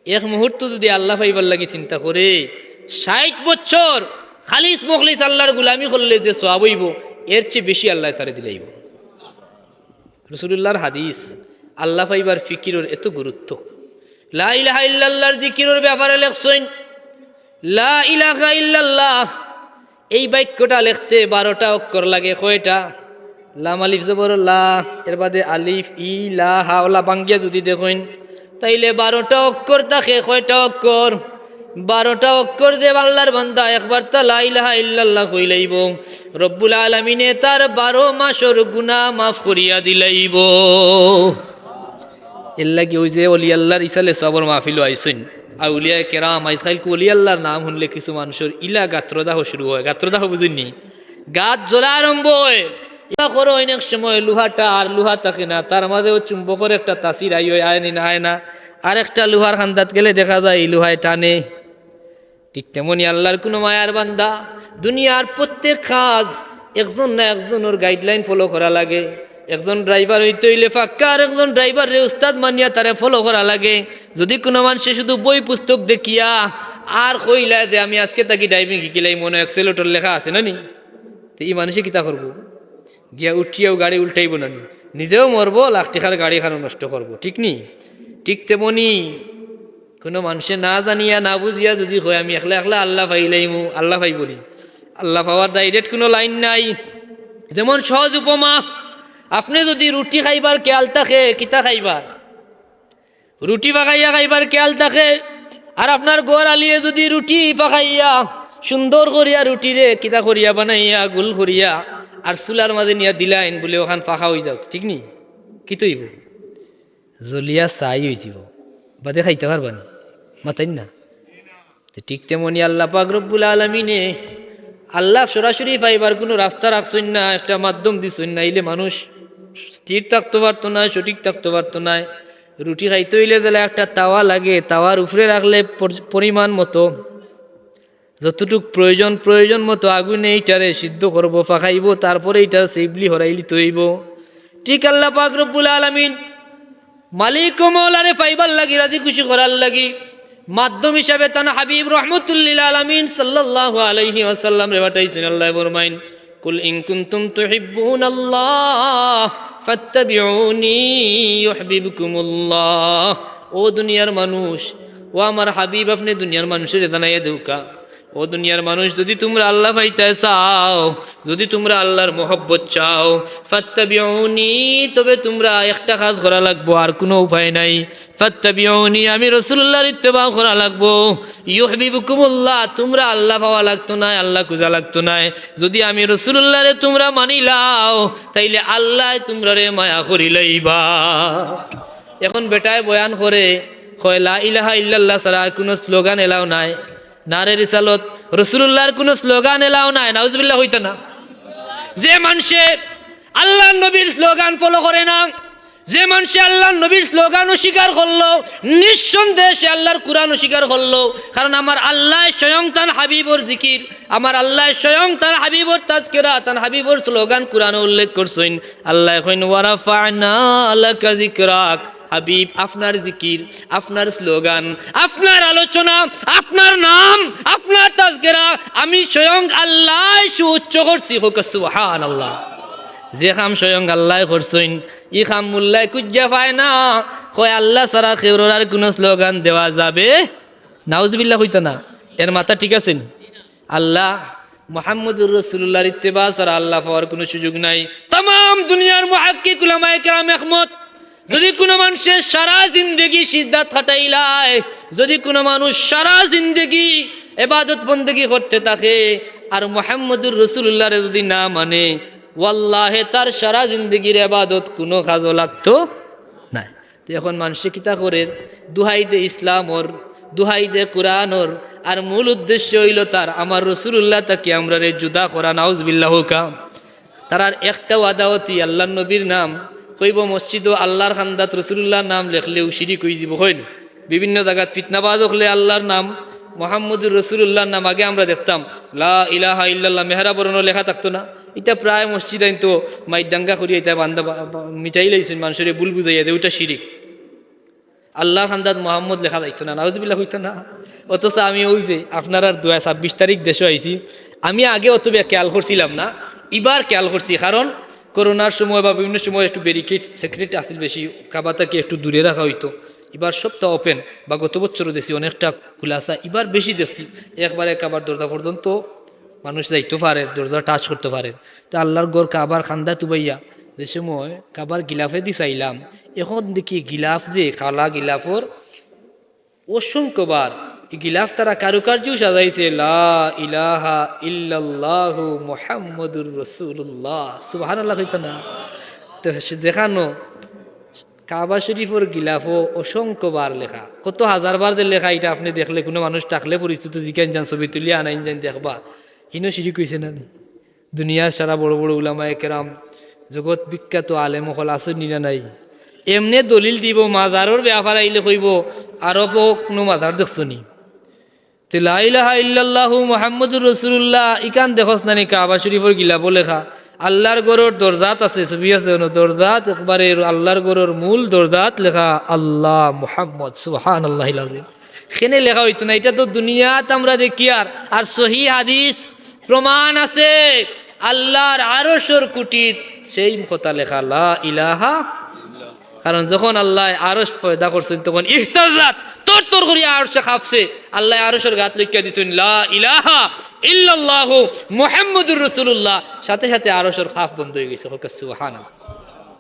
এক মুহূর্ত যুদি আল্লাহ পাইবার লাগি চিন্তা করে, ষাইট বছর খালিস মুখলিস আল্লাহর গুলামি করলে যে সওয়াব অইবো, এর চেয়ে বেশি আল্লায় তারে দিলাইবো। রাসূলুল্লাহর হাদিস, আল্লাহ পাইবার ফিকিরর এত গুরুত্ব। লা ইলাহা ইল্লাল্লাহর জিকিরর ব্যাপারে লেখছইন, লা ইলাহা ইল্লাল্লাহ এই বাক্যটা লেখতে বারোটা অক্ষর লাগে। কয়টা? লাম আলিফ জবর লা, এর বাদে আলিফ, ই, লা, হা, অলা ভাঙ্গিয়া যুদি দেখইন, তাইলে বারোটা অক্ষর থাকে। কয়টা অক্ষর? বারোটা অক্ষর। যে আল্লাহর বান্দা একবারতা লা ইলাহা ইল্লাল্লাহ কইলাইবো, রব্বুল আলামিনে তার বারো মাসর গুনা মাফ করিয়া দিলাইবো। এর লাগি অউ যে অলি আল্লাহর ইসালে সওয়াবর মাহফিলো আইছইন, আউলিয়ায়ে কেরাম, আইজকাইলকু অলি আল্লাহর নাম হুনলে কিছু মানষর ইলা গাত্রদাহ শুরু অয়। গাত্রদাহ বুঝইন নি? গাত জ্বলা আরম্ভ অয়। ইলা করইন অনেক সময় লুহাটা আর লুহা থাকে না, তার মাঝেও চুম্বকর একটা তাসির আয়, আয় নি না, আয় না? আরেকটা লুহার কান্দাত গেলে দেখা যায় ই লুহায় টানে। ঠিক তেমনি আল্লার কুনু মায়ার বান্দা, দুনিয়ার প্রত্যেক কাজ একজন না একজনর guideline follow করা লাগে। একজন driver অইতে অইলে পাক্কা, আর একজন driver রে উস্তাদ মানিয়া তারে follow করা লাগে। যুদি কুনু মানষে শুধু বই পুস্তক দেখিয়া আর কইলায় যে আমি আজকে থাকি driving শিখিলাই, মনো accelerator লেখা আছে না নি, তে ই মানষে কিতা করবো? গিয়া উঠিয়াও গাড়ি উল্টাইবো না নি? নিজেও মরবো, লাখ টেকার গাড়ি খানো নষ্ট করবো, ঠিক নি? ঠিক তেমনি কুনু মানষে না জানিয়া না বুঝিয়া যুদি কয় আমি একলা একলা আল্লা পাইলাইমু, আল্লা পাইবো নি? আল্লা পাওয়ার direct কুনু line নাই। যেমন সহজ উপমা, আপনে যুদি রুটি খাইবার খেয়াল থাকে, কিতা খাইবার? রুটি পাকাইয়া খাইবার খেয়াল থাকে। আর আপনার ঘর আলিয়ে যুদি রুটি পাকাইয়া সুন্দর করিয়া রুটিরে কিতা করিয়া বানাইয়া গুল করিয়া আর চুলার মাঝে নিয়া দিলাইন বুলে অখান পাকা অইযাউক, ঠিক নি? কিতা অইবো? জ্বলিয়া ছাই অইযিবো, বাদে খাইতা পারবা নি? মাতইন না। তে ঠিক তেমনি আল্লা পাক রব্বুল আলামিনে আল্লা সরাসরি পাইবার কুনু রাস্তা রাখছইন না, একটা মাধ্যম দিছইন না, ইলে মানুষ স্থির থাকতো পারতো নায়, সঠিক থাকতো পারতো নায়। রুটি খাইতে অইলে যেলা একটা তাওয়া লাগে, তাওয়ার উপরে রাখলে পর-, পরিমাণ মতো যতটুক প্রয়োজন, প্রয়োজন মতো আগুনে ইটারে সিদ্ধ করবো, পাকাইবো, তারপরে ইটার সেবলি হরাইলিতে অইবো। ঠিক আল্লা পাক রব্বুল আলামিন মালিক ও মৌলারে পাইবার লাগি, রাজি খুশি করার লাগি, মাধ্যম হিসাবে তান হাবিব রহমতুল্লিল আলামিন সাল্লাল্লাহু আলাইহি ওয়াসাল্লামরে পাঠাইছইন। আল্লায় ফরমাইন, "কুল ইন কুনতুম তুহিব্বুনাল্লাহ ফাত্তাবিউনি ইউহিব্বুকুমুল্লাহ।" ও দুনিয়ার মানুষ, ও আমার হাবিব, আপনে দুনিয়ার মানুষরে জানাইয়া দেউক্কা, ও দুনিয়ার মানুষ, যুদি তুমরা আল্লা পাইতায় চাও, যুদি তুমরা আল্লার মহব্বত চাও, ফাত্তাবিউনি, তবে তুমরা একটা কাজ করা লাগবো, আর কুনু উপায় নাই। ফাত্তাবিউনি, আমি রাসুলুল্লাহর ইত্তেবা করা লাগবো। ইউহিব্বুকুমুল্লাহ, তুমরা আল্লা পাওয়া লাগতো নায়, আল্লা খুঁজা লাগতো নায়। যুদি আমি রাসুলুল্লাহরে তুমরা মানিলাও, তাইলে আল্লায় তুমরারে মায়া করিলাইবা। এখন বেটায় বয়ান করে, কয়, "লা ইলাহা ইল্লাল্লাহ ছাড়া আর কুনু স্লোগান এলাও নাই।" নারে রিসালত, রাসুলুল্লাহর কুনু স্লোগান এলাও নাই, নাউজুবিল্লাহ কইতা না। যে মানষে আল্লার নবীর স্লোগান follow করে না, যে মানষে আল্লার নবীর স্লোগান অস্বীকার করলো, নিঃসন্দেহে সে আল্লার কুরআন অস্বীকার করলো। কারণ আমার আল্লায় স্বয়ং তান হাবিবর জিকির, আমার আল্লায় স্বয়ং তান হাবিবর তাজকিরা, তান হাবিবর স্লোগান কুরআনো উল্লেখ করছইন। আল্লায় কইন, "ওয়া রাফা'না লাকা যিকরাক।" হাবিব, আপনার জিকির, আপনার স্লোগান, আপনার আলোচনা, আপনার নাম, আপনার তাজকিরা, আমি স্বয়ং আল্লায় সুউচ্চ করছি। কউক্কা সুবহানাল্লাহ। যে কাম স্বয়ং আল্লায় করছইন, ই কাম মুল্লায় খুজিয়া পায় না। কয়, "আল্লা ছাড়া কেউরর আর কুনু স্লোগান দেওয়া যাবে?" নাউজুবিল্লাহ কইতা না। এর মাথা ঠিক আছে নি? আল্লা, মুহাম্মদুর রাসুলুল্লাহর ইত্তেবা ছাড়া আল্লা পাওয়ার কুনু সুযোগ নাই। তামাম দুনিয়ার মুহাক্কিক উলামায়ে কেরাম একমত, যুদি কুনু মানষে সারা জিন্দেগি সিজদাত কাটাইলায়, যুদি কুনু মানুষ সারা জিন্দেগি ইবাদত বন্দেগি করতে থাকে, আর মুহাম্মদুর রাসুলুল্লাহরে যুদি না মানে, ওয়াল্লাহে তার সারা জিন্দেগির ইবাদত কুনু কাজো লাগতো নায়। তে এখন মানষে কিতা করের? দুহাই দে ইসলামর, দুহাই দে কুরআনর, আর মূল উদ্দেশ্য অইলো তার আমার রাসুলুল্লাহ থাকি আমরারে জুদা করা। নাউজুবিল্লাহ কউক্কা। তারার একটাউ আদাওয়াতি আল্লার নবীর নাম, কইবো মসজিদো আল্লার কান্দাত রাসুলুল্লাহর নাম লেখলেউ শিরিক অইযিবো, কইন নি? বিভিন্ন জাগাত ফিতনাবাজ অকলে আল্লার নাম, মুহাম্মদুর রাসুলুল্লাহর নাম, আগে আমরা দেখতাম লা ইলাহা ইল্লাল্লাহ মেহরাবর অনো লেখা থাকতো না। ইতা প্রায় মসজিদাইন্তো মাইর ডাঙ্গা করিয়া ইতা বান্দা বা-, বা-, মিটাইলাইছইন, মানষরে ভুল বুঝাইয়া দে, ওটা শিরিক। আল্লার কান্দাত মুহাম্মদ লেখা যাইতো না, নাউজুবিল্লাহ কইতা না। অথচ আমি অউ যে আপনারার দোয়ায় ছাব্বিশ তারিখ দেশো আইছি, আমি আগে অত বেশি খেয়াল করছিলাম না, ইবার খেয়াল করছি, কারণ করোনার সময় বা বিভিন্ন সময় একটু ব্যারিকেড সেক্রেট আছিল বেশি, কাবা থাকি একটু দূরে রাখা অইতো। ইবার সবটা ওপেন, বা গত বছরও দেখছি অনেকটা খুলাসা, ইবার বেশি দেখছি একবারে কাবার দরজা পর্যন্ত মানুষ যাইতো পারের, দরজা টাচ করতো পারের। তে আল্লার ঘর কাবার কান্দাত উবাইয়া যে সময় কাবার গিলাফেদি চাইলাম, এখন দেখি গিলাফ যে কালা গিলাফর অসংখ্যবার, ই গিলাফ তারা কারুকার্যও সাজাইছে, লা ইলাহা ইল্লাল্লাহু মুহাম্মাদুর রাসুলুল্লাহ। সুবহানাল্লাহ কইতা না? তে সে যেখানো কাবা শরিফর গিলাফো অসংখ্যবার লেখা, কত হাজারবার যে লেখা, ইটা আপনে দেখলে, কুনু মানুষ থাকলে পরিচিত জিকাইন যান, ছবি তুলিয়া আনাইন যান, দেখবা, হিনো শিরিক অইছে না নি? দুনিয়ার সারা বড় বড় উলামায়ে কেরাম, জগৎ বিখ্যাত আলেম অকল আছইন নি না নাই? এমনে দলিল দিবো, মাজারর বেয়াপার আইলে কইবো, "আরবো কুনু মাজার দেখছো নি?" তে লা ইলাহা ইল্লাল্লাহু মুহাম্মাদুর রাসূলুল্লাহ, ইখান দেখছ না নি কাবা শরীফর গিলাফো লেখা? আল্লাহর ঘরর দরজাত আছে, ছবি আছে অনো, দরজাত একবারে আল্লাহর ঘরর মূল দরজাত লেখা আল্লাহ মুহাম্মদ, সুবহানাল্লাহিল আযীম। কেনে লেখা অইতো না, ইটা তো দুনিয়াত আমরা দেখিয়ার। আর সহি হাদিস প্রমাণ আছে, আল্লাহর আরশর কুটিত সেই কথা লেখা, লা ইলাহা। কারণ যখন আল্লায় আরশ পয়দা করছইন, তখন ইহতাজ্জাত, তর তর করিয়া আরশে কাঁপছে। আল্লায় আরশর গাত লেখিয়া দিছইন, লা ইলাহা ইল্লাল্লাহু মুহাম্মাদুর রাসূলুল্লাহ। সাথে সাথে আরশর কাঁপ বন্ধ অইগেছে। কউক্কা সুবহানাল্লাহ।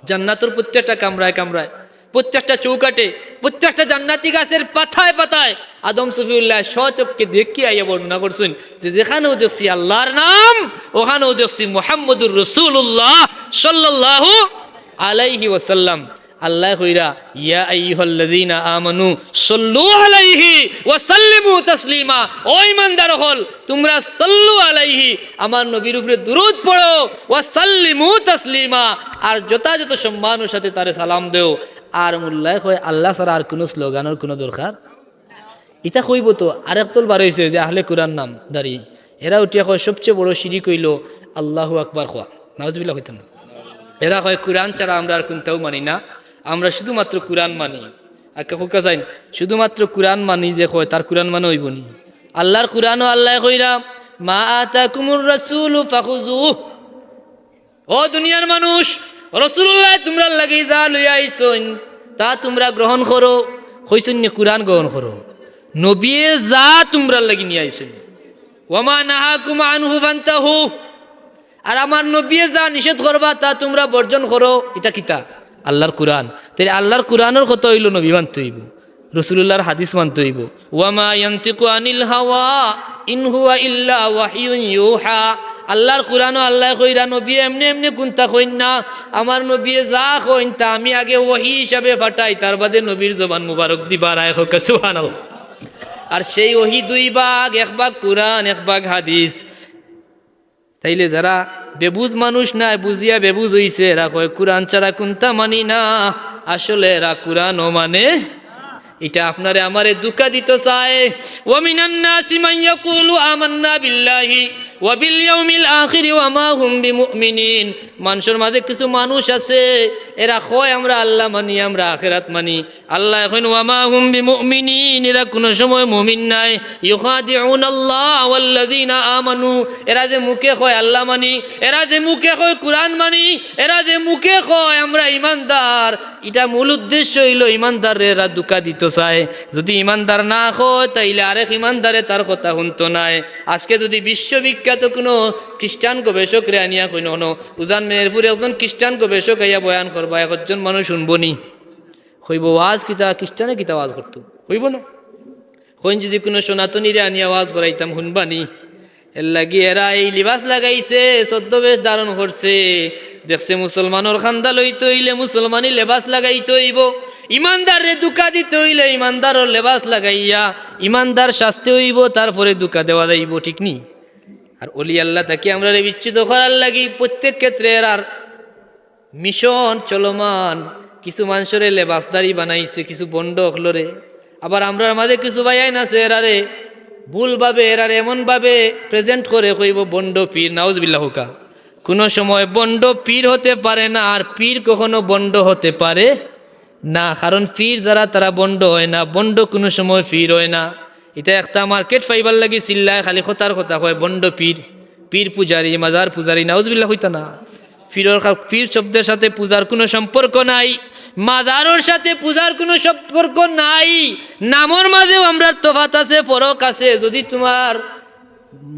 জান্নাতর প্রত্যেকটা কামরায় কামরায়, প্রত্যেকটা চৌকাঠে, প্রত্যেকটা জান্নাতি গাছের পাতায় পাতায় আদম সফিউল্লাহ স্বচক্ষে দেখিয়া আইয়া বর্ণনা করছইন যে, যেখানেও দেখছি আল্লাহর নাম, ওখানেও দেখছি মুহাম্মাদুর রাসূলুল্লাহ সাল্লাল্লাহু আলাইহি ওয়াসাল্লাম। আল্লায় কইরা, ইয়া আইয়ুহাল্লাযীনা আমানু সাল্লু আলাইহি ওয়া সাল্লিমু তাসলিমা। ও ঈমানদার অকল, তুমরা সাল্লু আলাইহি, আমার নবীর উপরে দুরূদ পড়ো, ওয়া সাল্লিমু তাসলিমা, আর যথাযথ সম্মানর সাথে তারে সালাম দেও। আর মোল্লায় কয়, আল্লাহ ছাড়া আর কুনু স্লোগানর কুনু দরকার? ইতা কইবো তো। আরেক দল বার অইছে যে আহলে কুরআন নামধারী, এরা উঠিয়া কয় সবচেয়ে বড় শিরিক অইলো আল্লাহু আকবার কওয়া। নাউজুবিল্লাহ কইতা না? এরা কয় কুরআন ছাড়া আমরা আর কুনটাও মানি না, আমরা শুধুমাত্র কুরআন মানি। আক্কা কউক্কা চাইন, শুধুমাত্র কুরআন মানি যে কয়, তার কুরআন মানা অইবো নি? আল্লাহর কুরআনো আল্লায় কইরা, মা আতাকুমুর রাসূলু ফাখুযুহ। ও দুনিয়ার মানুষ, রাসূলুল্লায় তুমরার লাগি যা লইয়া আইছইন, তা তুমরা গ্রহণ করো। কইছইন নি কুরআন গ্রহণ করো? নবিয়ে যা তুমরার লাগি নিয়া আইছইন, ওয়া মা নাহাকুম আনহু ফান্তাহু। আর আমার নবিয়ে যা নিষেধ করবা, তা তুমরা বর্জন করো। ইটা কিতা? আল্লাহর কুরআন। তাইলে আল্লাহর কুরআনর কথা অইলো নবী মানতে অইবো, রাসূলুল্লাহর হাদিস মানতে অইবো। ওয়া মা ইয়ানতিকু আনিল হাওয়া ইন হুয়া ইল্লা ওয়াহয়ুন ইউহা। আল্লাহর কুরআনো আল্লায় কইরা, নবী এমনে এমনে কুনতা কইন না, আমার নবিয়ে যা কইন তা আমি আগে ওহী হিসাবে ফাটাই, তার বাদে নবীর জবান মুবারক দি বারায়। কউক্কা সুবহানাল্লাহ। আর সেই ওহী দুই ভাগ, এক ভাগ কুরআন, এক ভাগ হাদিস। তাইলে যারা বেবুঝ মানুষ নায়, বুঝিয়া বেবুঝ অইছে, এরা কয় কুরআন ছাড়া কুনতা মানি না, আসলে এরা কুরআনও মানে। ইটা আপনারে আমারে ধুকা দিতো চায়। ওয়া মিনান নাসি মান ইয়াকুলু আমান্না বিল্লাহি ওয়া বিল ইয়াউমিল আখিরি ওয়া মা হুম বিমুমিনিন। মানষর মাঝে কিছু মানুষ আছে, এরা কয় আমরা আল্লাহ মানি, আমরা আখেরাত মানি, আল্লায় কইন, "ওয়া মা হুম বিমুমিনিন", এরা কুনু সময় মুমিন নায়। "ইউখাদিউনাল্লাহ ওয়াল্লাযীনা আমানু", এরা যে মুখে কয় আল্লাহ মানি, এরা যে মুখে কয় কুরআন মানি, এরা যে মুখে কয় আমরা ইমানদার, ইটা মূল উদ্দেশ্য অইলো ইমানদাররে এরা ধুকা দিতো চায়। যুদি ইমানদার না কয়, তাইলে আরেক ইমানদারে তার কথা হুনতো নায়। আজকে যুদি বিশ্ববিখ্যাত কুনু খ্রিস্টান গবেষকরে আনিয়া কইন, অনো উজান মেহেরপুর একজন খ্রিস্টান গবেষক আইয়া বয়ান করবা, একজন মানুষ হুনবো নি? কইবো, "ওয়াজ কিতা, খ্রিস্টানে কিতা ওয়াজ করতো?" কইবো না? কইন, "যুদি কুনু সনাতনীরে আনিয়া ওয়াজ করাইতাম, হুনবা নি?" এরলাগি এরা এই লিবাস লাগাইছে, ছদ্মবেশ ধারণ করছে। দেখছে, মুসলমানর খান্দা লইতে অইলে মুসলমানি লেবাস লাগাইতে অইবো, ইমানদাররে ধুকা দিতে অইলে ইমানদারর লেবাস লাগাইয়া ইমানদার সাজতে অইবো, তারপরে ধুকা দেওয়া যাইবো, ঠিক নি? আর অলি আল্লাহ থাকি আমরারে বিচ্যুত করার লাগি প্রত্যেক ক্ষেত্রে এরার মিশন চলমান। কিছু মানষরে লেবাসদারি বানাইছে, কিছু ভন্ড অকলরে। আবার আমরার মাঝে কিছু ভাইয়াইন আছে, এরারে ভুলভাবে, এরারে এমনভাবে present করে, কইবো ভন্ড পীর, নাউজুবিল্লাহ কউক্কা। কুনু সময় ভন্ড পীর হতে পারে না, আর পীর কখনো ভন্ড হতে পারে না, কারণ পীর যারা, তারা ভন্ড হয় না, ভন্ড কুনু সময় পীর হয় না। ইটা একটা market পাইবার লাগি চিল্লায়, খালি কথার কথা কয়, ভন্ড পীর, পীর পূজারি, মাজার পূজারি, নাউজুবিল্লাহ কইতা না। পীরর কা-, পীর শব্দের সাথে পূজার কুনু সম্পর্ক নাই, মাজারর সাথে পূজার কুনু সম্পর্ক নাই। নামর মাঝেও আমরার তফাত আছে, ফরক আছে। যুদি তুমার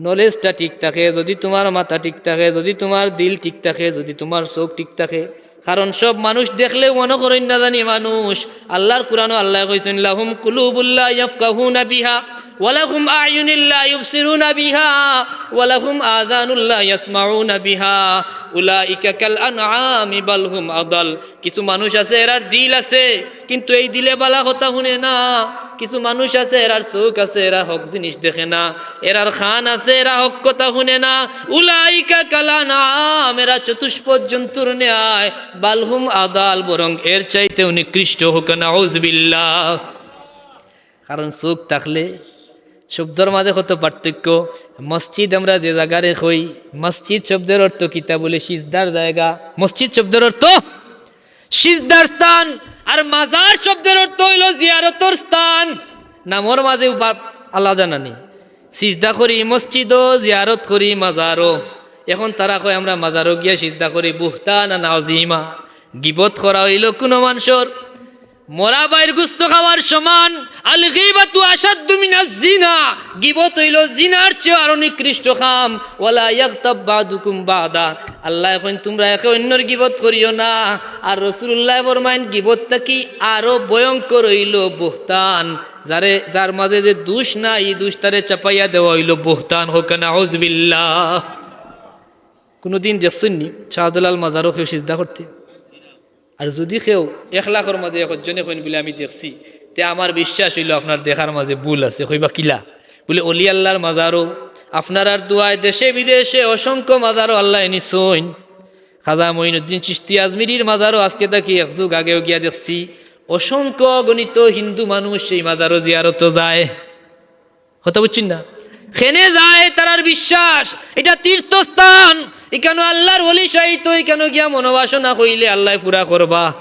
knowledge টা ঠিক থাকে, যুদি তুমার মাথা ঠিক থাকে, যুদি তুমার দিল ঠিক থাকে, যুদি তুমার চউখ ঠিক থাকে, কারণ সব মানুষ দেখলেও মনো করইন না জানি মানুষ। আল্লাহর কুরআনো আল্লায় কইছইন, "লাহুম কুলুবুল লা ইয়াফকাহুনা বিহা, ওয়া লাহুম আ'য়ুনুল লা ইউবসিরুনা বিহা, ওয়া লাহুম আযানুল লা ইয়াসমাউনা বিহা, উলাইকা কাল আনআমি বাল হুম আদাল।" কিছু মানুষ আছে, এরার দিল আছে, কিন্তু এই দিলে বালা কথা হুনে না। কিছু মানুষ আছে, এরার চউখ আছে, এরা হক জিনিস দেখে না। এরার কান আছে, এরা হক কথা হুনে না। উলাইকা কাল আনআম, এরা চতুষ্পদ জন্তুর ন্যায়। বাল হুম আদাল, বরং এর চাইতেও নিকৃষ্ট। কউক্কা নাউজুবিল্লাহ। কারণ চউখ থাকলে শব্দর মাঝে কত পার্থক্য। মসজিদ আমরা যে জাগারে কই, মসজিদ শব্দর অর্থ কিতা? বুলে সিজদার জাগা। মসজিদ শব্দর অর্থ সিজদার স্থান। আর মাজার শব্দর অর্থ অইলো জিয়ারতর স্থান। নামর মাঝে উবা-, আলাদা নানি। সিজদা করি মসজিদো, জিয়ারত করি মাজারো। এখন তারা কয়, "আমরা মাজারো গিয়া সিজদা করি।" বুহতানান আযীমা। গিবত করা অইলো কুনু মানষর মরা ভাইর গুস্ত খাওয়ার সমান। আল গীবাতু আশাদ্দু মিনাজ জিনা। গিবত অইলো জিনার চেয়ে আরো নিকৃষ্ট কাম। ওয়ালা ইয়াগতাব বাদুকুম বাদা। আল্লায় কইন, "তুমরা একে অইন্যর গিবত করিও না।" আর রাসুলুল্লায় ফরমাইন, গিবত থাকি আরো ভয়ঙ্কর অইলো বুহতান। যারে, যার মাঝে যে দুষ নাই, ই দুষ তারে চাপাইয়া দেওয়া অইলো বুহতান। কউক্কা নাউজুবিল্লাহ। কুনুদিন দেখছইন নি শাহজালাল মাজারো কেউ সিজদা করতে? আর যুদি কেউ এক লাখর মাঝে একজনে কইন বুলে, "আমি দেখছি," তে আমার বিশ্বাস অইলো আপনার দেখার মাঝে ভুল আছে। কইবা, "কিলা?" বুলে, "অলি আল্লার মাজারো আপনারার দোয়ায় দেশে বিদেশে অসংখ্য মাজারো আল্লায় নিছইন। খাজা মঈনুদ্দিন চিশতি আজমিরির মাজারো আজকে থাকি এক যুগ আগেও গিয়া দেখছি, অসংখ্য অগণিত হিন্দু মানুষ সেই মাজারো জিয়ারতো যায়।" কথা বুঝছইন না? কেনে যায়, তারার বিশ্বাস ইটা তীর্থস্থান, ইকানো আল্লার ওলি শায়িত, ইকানো গিয়া মনোবাসনা কইলে আল্লায় পুরা করবা।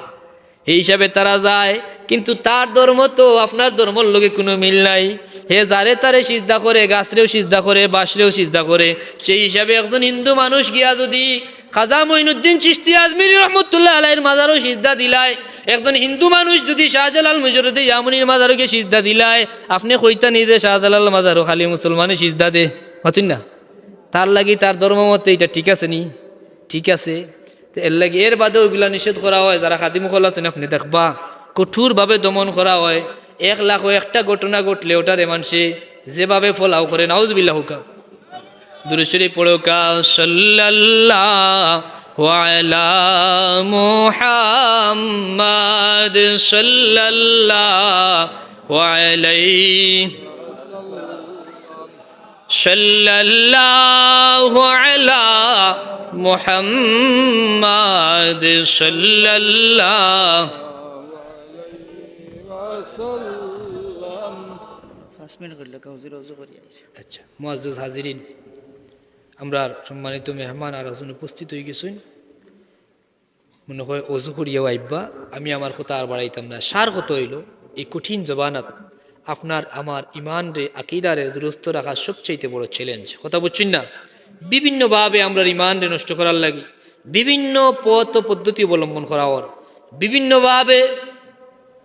এই হিসাবে তারা যায়, কিন্তু তার ধর্ম তো আপনার ধর্মর লগে কুনু মিল নাই। হে যারে তারে সিজদা করে, গাছরেও সিজদা করে, বাঁশরেও সিজদা করে। সেই হিসাবে একজন হিন্দু মানুষ গিয়া যুদি খাজা মঈনুদ্দিন চিশতি আজমিরি রহমতুল্লাহ আলাইহির মাজারো সিজদা দিলায়, একজন হিন্দু মানুষ যুদি শাহজালাল মুজাররদে ইয়ামনির মাজারো গিয়া সিজদা দিলায়, আপনে কইতা নি যে শাহজালাল মাজারো খালি মুসলমানে সিজদা দে? মাতইন না? তার লাগি তার ধর্ম মতে ইটা ঠিক আছে নি? ঠিক আছে। তো এর লাগি এর বাদেও ইগুলা নিষেধ করা অয়, যারা খাদিম অকল আছইন আপনে দেখবা কঠোরভাবে দমন করা অয়। এক লাখো একটা ঘটনা ঘটলে ওটারে মানষে যেভাবে ফলাও করে, নাউজুবিল্লাহ কউক্কা। দুরূদ শরীফ পড়উক্কা, সাল্লাল্লাহু আলা মুহাম্মাদ, সাল্লাল্লাহু আলাইহি, সাল্লাল্লাহু আলা মুহাম্মাদ, সাল্লাল্লাহু। পাঁচ মিনিট করলে হুজুর অজু করি আইরা। আচ্ছা, মুআজ্জাজ হাজিরিন, আমরার সম্মানিত মেহমান আর একজন উপস্থিত অইগেছইন, মনে অয় অজু করিয়াও আইবা। আমি আমার কথা আর বাড়াইতাম না। সার কথা অইলো, এই কঠিন জমানাত আপনার আমার ইমানরে, আকিদারে দুরুস্ত রাখা সবচাইতে বড় challenge। কথা বুঝছইন না? বিভিন্নভাবে আমরার ইমানরে নষ্ট করার লাগি বিভিন্ন পথ ও পদ্ধতি অবলম্বন করা অর, বিভিন্নভাবে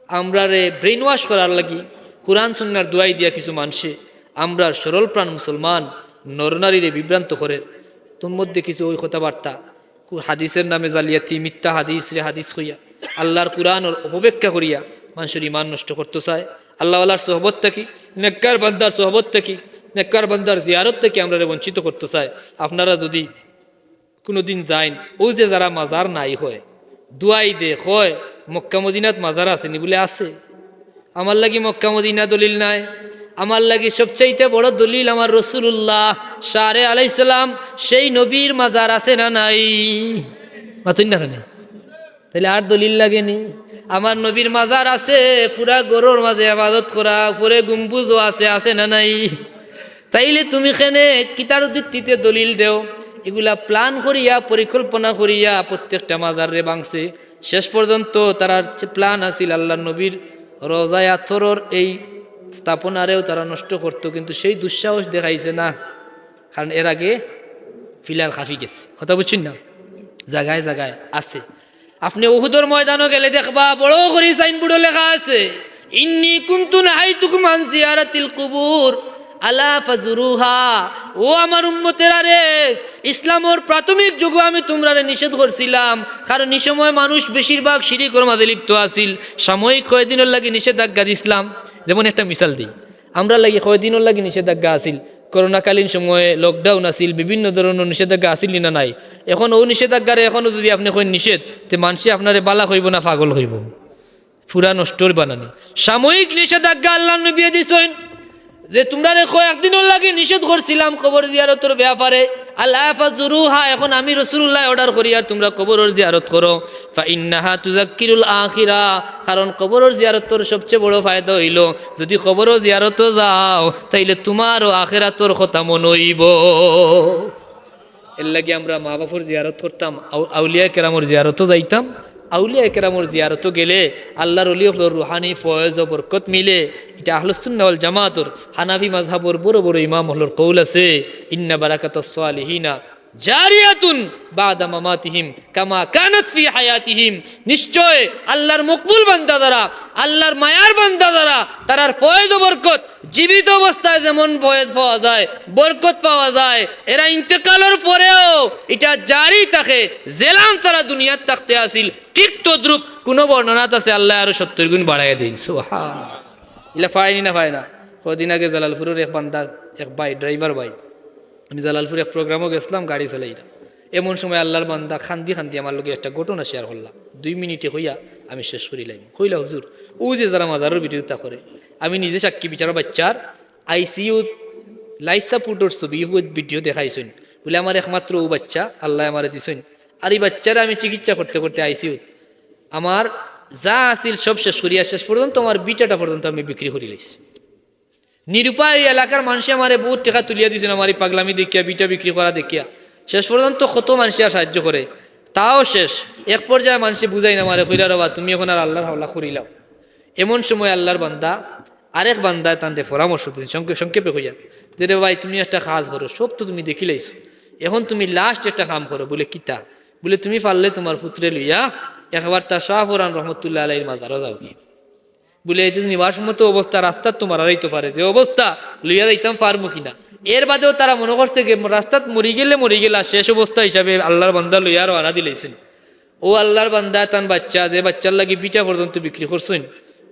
আমরারে brainwash করার লাগি কোরআন সুন্নাহর দুয়াই দিয়া কিছু মানষে আমরার সরল প্রাণ মুসলমান নরনারীরে বিভ্রান্ত করের। তোর মধ্যে কিছু ওই কথাবার্তা, কু-, হাদিসের নামে জালিয়াতি, মিথ্যা হাদিসরে হাদিস কইয়া, আল্লার কোরআনর অপব্যাখ্যা করিয়া মানষর ইমান নষ্ট করতো চায়। আল্লাওয়ালার সোহবত থাকি, নেককার বান্দার সোহবত থাকি, নেককার বান্দার জিয়ারত থাকি আমরারে বঞ্চিত করতো চায়। আপনারা যুদি কুনুদিন যাইন, অউ যে যারা মাজার নাই কয়, দুয়াই দে, কয়, "মক্কা মদিনাত মাজার আছে নি?" বুলে, "আছে।" আমার লাগি মক্কা মদিনা দলিল নায়, আমার লাগি সবচাইতে বড় দলিল আমার রসুলুল্লাহ, শাহরে আলাইহিস সালাম, সেই নবীর মাজার আছে না নাই? মাতইন না কেনে? তাইলে আর দলিল লাগে নি? আমার নবীর মাজার আছে, পুরা ঘরর মাঝে ইবাদত করা, উপরে গম্বুজও আছে, আছে না নাই? তাইলে তুমি কেনে কিতার ভিত্তিতে দলিল দেও? ইগুলা plan করিয়া, পরিকল্পনা করিয়া প্রত্যেকটা মাজাররে ভাঙছে। শেষ পর্যন্ত তারার যে plan আছিল আল্লার নবীর রওজায়ে আতহরর এই স্থাপনারেও তারা নষ্ট করতো, কিন্তু সেই দুঃসাহস দেখাইছে না, কারণ এর আগে pillar খাফি গেছে। কথা বুঝছইন না? জাগায় জাগায় আছে। আপনে উহুদর ময়দানো গেলে দেখবা, বড় করি signboardও লেখা আছে, "ইন্নী কুনতু নাহাইতুকুম আন জিয়ারাতিল কুবুর, আলা ফাজুরুহা।" ও আমার উম্মতেরা রে, ইসলামর প্রাথমিক যুগো আমি তুমরারে নিষেধ করছিলাম, কারণ ই সময় মানুষ বেশিরভাগ শিরিকর মাঝে লিপ্ত আছিল। সাময়িক কয়দিনর লাগি নিষেধাজ্ঞা দিছলাম। যেমন একটা মিসাল দেই, আমরার লাগি কয়দিনর লাগি নিষেধাজ্ঞা আছিল, করোনাকালীন সময়ে lockdown আছিল, বিভিন্ন ধরনর নিষেধাজ্ঞা আছিল নি না নাই? এখন অউ নিষেধাজ্ঞারে এখনো যুদি আপনে কইন নিষেধ, তে মানষে আপনারে বালা কইবো না পাগল কইবো? পুরা নষ্টর বানানি। সাময়িক নিষেধাজ্ঞা আল্লার নবীয়ে দিছইন, যে তুমরারে কয়েকদিনর লাগি নিষেধ করছিলাম কবর জিয়ারতর ব্যাপারে, আলা ফাজুরুহা, এখন আমি রাসূলুল্লাহ অর্ডার করি আর তুমরা কবরর জিয়ারত করো। ফাইন্নাহা তুযাক্কিরুল আখিরা, কারণ কবরর জিয়ারতর সবচেয়ে বড় ফায়দা অইলো, যুদি কবরর জিয়ারতো যাও, তাইলে তুমারও আখেরাতর কথা মনো অইবো। এরলাগি আমরা মা-বাফর জিয়ারত করতাম, আউ-, আউলিয়া কেরামর জিয়ারতো যাইতাম। আউলিয়া কেরামর জিয়ারতো গেলে আল্লার অলি অকলর রুহানি ফয়েজ ও বরকত মিলে। ইটা আহলুস সুন্নাহ ওয়াল জামাতর, হানাফি মাযহাবর বড় বড় ইমাম অকলর কওল আছে, "ইন্না বারাকাতাস সালিহিনা জারিয়াতুন বা'দা মামাতিহিম কামা কানাত ফি হায়াতিহিম।" নিশ্চয় আল্লার মকবুল বান্দা যারা, আল্লার মায়ার বান্দা যারা, তারার ফয়েজ ও বরকত জীবিত অবস্থায় যেমন ফয়েজ পাওয়া যায়, বরকত পাওয়া যায়, এরা ইন্তেকালর পরেও ইটা জারি থাকে। যেলান তারা দুনিয়াত থাকতে আছিল, ঠিক তদ্রূপ। কুনু বর্ণনাত আছে, আল্লায় আরো সত্তর গুণ বাড়াইয়া দেইন। সুবহানাল্লাহ। ইলা পাইনি না পাই না? কদিন আগে জালালপুরর এক বান্দা, এক ভাই, ড্রাইভার ভাই, আমি জালালপুর এক প্রোগ্রামো গেছলাম, গাড়ি চালাইরা। এমন সময় আল্লার বান্দা কান্দি কান্দি আমার লগে একটা ঘটনা শেয়ার করলা। দুই মিনিটে কইয়া আমি শেষ করিলাইমু। কইলা, "হুজুর, অউ যে যারা মাজারর ভিতরে ইতা করে, আমি নিজে সাক্ষী, বেচারা বাইচ্চার আইসিইউত লাইফ সাপোর্টর ছবি, ভিডিও দেখাইছইন। বুলে, আমার একমাত্র অউ বাইচ্চা আল্লায় আমারে দিছইন। আর ই বাইচ্চারে আমি চিকিৎসা করতে করতে আইসিইউত আমার যা আছিল সব শেষ করিয়া শেষ পর্যন্ত আমার ভিটাটা পর্যন্ত আমি বিক্রি করিলাইছি।" নিরুপায় অউ এলাকার মানষে আমারে বউত টেকা তুলিয়া দিছইন, আমার ই পাগলামি দেখিয়া, ভিটা বিক্রি করা দেখিয়া। শেষ পর্যন্ত কত মানষে আর সাহায্য করে, তাও শেষ। এক পর্যায়ে মানষে বুঝাইন আমারে, কইলা, "রে বা, তুমি এখন আর আল্লার হাওলা করিলাও।" এমন সময় আল্লার বান্দা, আরেক বান্দায় তানরে পরামর্শ দিছইন, সংক্ষে-, সংক্ষেপে কইয়া, যে, "রে ভাই, তুমি একটা কাজ করো, সব তো তুমি দেখিলাইছো, এখন তুমি লাস্ট একটা কাম করো।" বুলে, "কিতা?" বুলে, "তুমি পারলে তুমার পুতরে লইয়া একবার তা শাহ ফরান রহমতুল্লাহ আলাইহির মাজারো যাওগি।" বুলে, "এই যে নিবার সময় তো অবস্থা, রাস্তাত তো মারা যাইতো পারে, যে অবস্থা, লইয়া যাইতাম পারমু কিনা?" এর বাদেও তারা মনো করছে যে রাস্তাত মরি গেলে মরি গেলা, শেষ অবস্থা হিসাবে আল্লার বান্দা লইয়া রওয়ানা দিলাইছইন। অউ আল্লার বান্দা তান বাইচ্চা, যে বাইচ্চার লাগি ভিটা পর্যন্ত বিক্রি করছইন,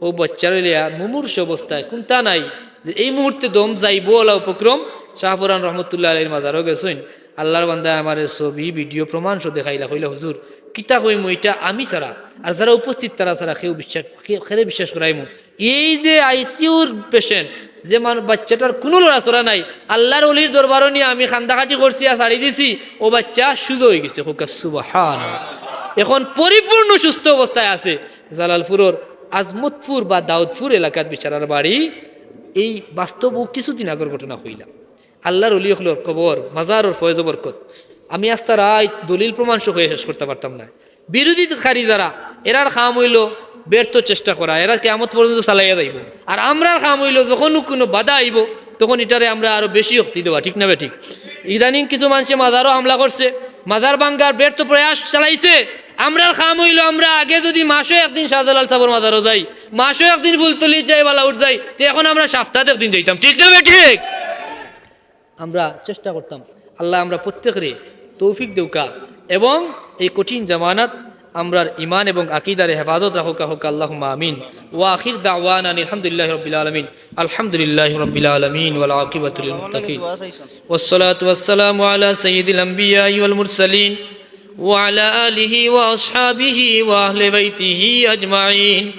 অউ বাইচ্চারে লইয়া মুমূর্ষু অবস্থায়, কুন্তা নাই, যে এই মুহূর্তে দম যাইবো অলা উপক্রম, শাহ ফরান রহমতুল্লাহ আলাইহির মাজারো গেছইন। আল্লার বান্দায় আমারে ছবি, ভিডিও, প্রমাণ সহ দেখাইলা, কইলা, "হুজুর, কিতা কইমু, ইটা আমি ছাড়া, আর যারা উপস্থিত তারা ছাড়া কেউ বিশ্বাস, কে-, কেরে বিশ্বাস করাইমু?" এই যে আইসিইউর পেশেন্ট, যে মান-, বাইচ্চাটার কুনু লড়াচড়া নাই, আল্লার অলির দরবারো নিয়া আমি কান্দাকাটি করছি আর ছাড়ি দিছি, অউ বাইচ্চা সুজা অইগেছে। কউক্কা সুবহানাল্লাহ। এখন পরিপূর্ণ সুস্থ অবস্থায় আছে। জালালপুরর আজমতপুর বা দাউদপুর এলাকাত বেচারার বাড়ি। এই বাস্তব অউ কিছুদিন আগর ঘটনা কইলাম। আল্লার অলি অকলর কবর, মাজারর ফয়েজ ও বরকত। আমি আস্তা রাইত দলিল প্রমাণ সহ কইয়া শেষ করতাম পারতাম নায়। বিরোধিতাকারী যারা, এরার কাম অইলো ব্যর্থ চেষ্টা করা, এরা কিয়ামত পর্যন্ত চালাইয়া যাইবো। আর আমরার কাম অইলো যখন কুনু বাধা আইবো, তখন ইটারে আমরা আরো বেশি শক্তি দেওয়া, ঠিক না বেঠিক? ইদানিং কিছু মানষে মাজারো হামলা করছে, মাজার ভাঙ্গার ব্যর্থ প্রয়াস চালাইছে। আমরার কাম অইলো, আমরা আগে যুদি মাসো একদিন শাহজালাল সাবর মাজারো যাই, মাসো একদিন ফুলতলিত যাই, বালাউট যাই, তে এখন আমরা সাপ্তাত একদিন যাইতাম, ঠিক না বেঠিক? আমরা চেষ্টা করতাম। আল্লায় আমরা প্রত্যেকরে তৌফিক দেউক্কা এবং এই কঠিন জামানাত আমরার ঈমান এবং আকিদারে হেফাজত রাখউক্কা, কউক্কা আল্লাহুম্মা আমিন। ওয়া আখির দাওয়ানা আলহামদুলিল্লাহি রাব্বিল আলামিন। আলহামদুলিল্লাহি রাব্বিল আলামিন ওয়াল আকিবাতু লিল মুত্তাকিন। ওয়াসসালাতু ওয়াসসালামু আলা সাইয়্যিদিল আম্বিয়াই ওয়াল মুরসালিন ওয়া আলা আলিহি ওয়া আসহাবিহি ওয়া আহলি বাইতিহি আজমাইন।